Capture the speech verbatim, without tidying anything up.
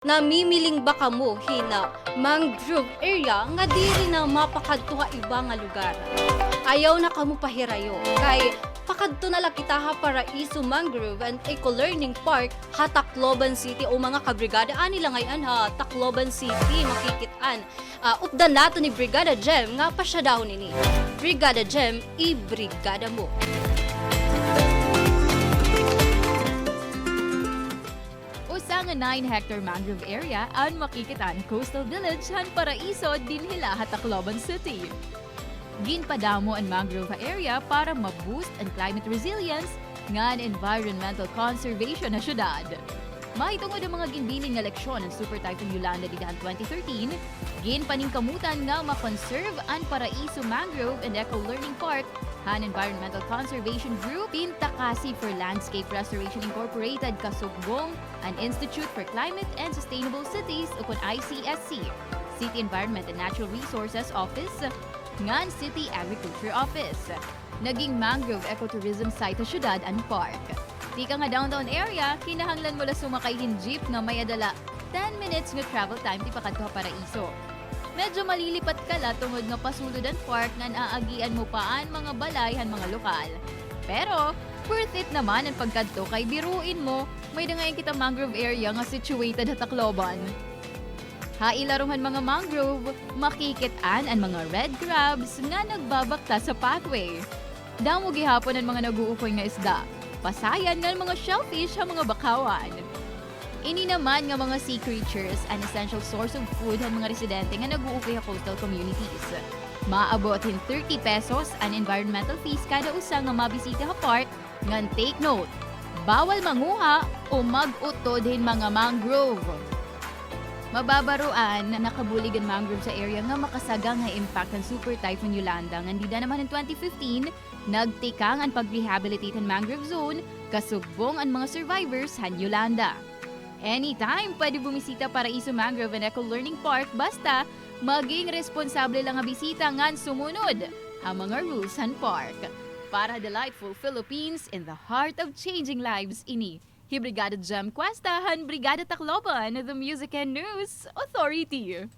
Namimiling ba kamo hin mangrove area nga diri na mapakadto ha iba nga lugar? Ayaw na kamo pahirayo, kay pakadto na la kita ha Paraiso Mangrove and Eco Learning Park ha Tacloban City. O mga kabrigada, ani la ngay-an ha Tacloban City, makikit-an. Ah, updan naton ni Brigada Jem nga pasyadahon ini. Brigada Jem, ibrigada mo. Usa nga nine hectare mangrove area an makikit-an coastal village han Paraiso dinhi la ha Tacloban City. Ginpadamo an mangrove ha area para ma-boost an climate resilience ngan environmental conservation ha syudad. Mahitungod han mga ginbilin nga leksyon han Super Typhoon Yolanda dida han twenty thirteen, ginpaningkamutan nga ma-conserve an Paraiso Mangrove and Eco Learning Park han Environmental Conservation Group, Pintakasi for Landscape Restoration Incorporated, kasugbong an Institute for Climate and Sustainable Cities ukon I C S C, City Environment and Natural Resources Office, ngan City Agriculture Office. Naging mangrove ecotourism site ha syudad an park. Tikang ha downtown area, kinahanglan mo la sumakay hin jeep nga may-ada la ten minutes nga travel time tipakadto ha Paraiso. Medyo malilipat ka la tungod nga pasulod an park ngan aagian mo pa an mga balay han mga lokal. Pero, worth it naman an pagkadto kay biruin mo, may-ada ngay-an kita mangrove area nga situated ha Tacloban. Ha ilarom han mga mangrove, makikit-an an mga red crabs nga nagbabaktas ha pathway. Damo gihapon an mga nag-uukoy nga isda, pasayan ngan mga shellfish ha mga bakawan. Ini naman nga mga sea creatures an essential source of food han mga residente nga nag-uukoy ha coastal communities. Maabot hin thirty pesos an environmental fees kada usa nga mabisita ha park, ngan take note, bawal manguha o mag-utod hin mga mangrove. Mababaroan, nakabulig an mangrove sa area nga makasagang ha impact han Super Typhoon Yolanda, ngan dida naman han twenty fifteen, nagtikang an pag-rehabilitate han mangrove zone, kasugbong an mga survivors han Yolanda. Anytime, pwede bumisita Paraiso Mangrove and Eco Learning Park, basta maging responsable la nga bisita ngan sumunod ha mga rules han park. Para Delightful Philippines, in the heart of changing lives, ini hi Brigada Jem Cuesta han Brigada Tacloban, the Music and News Authority.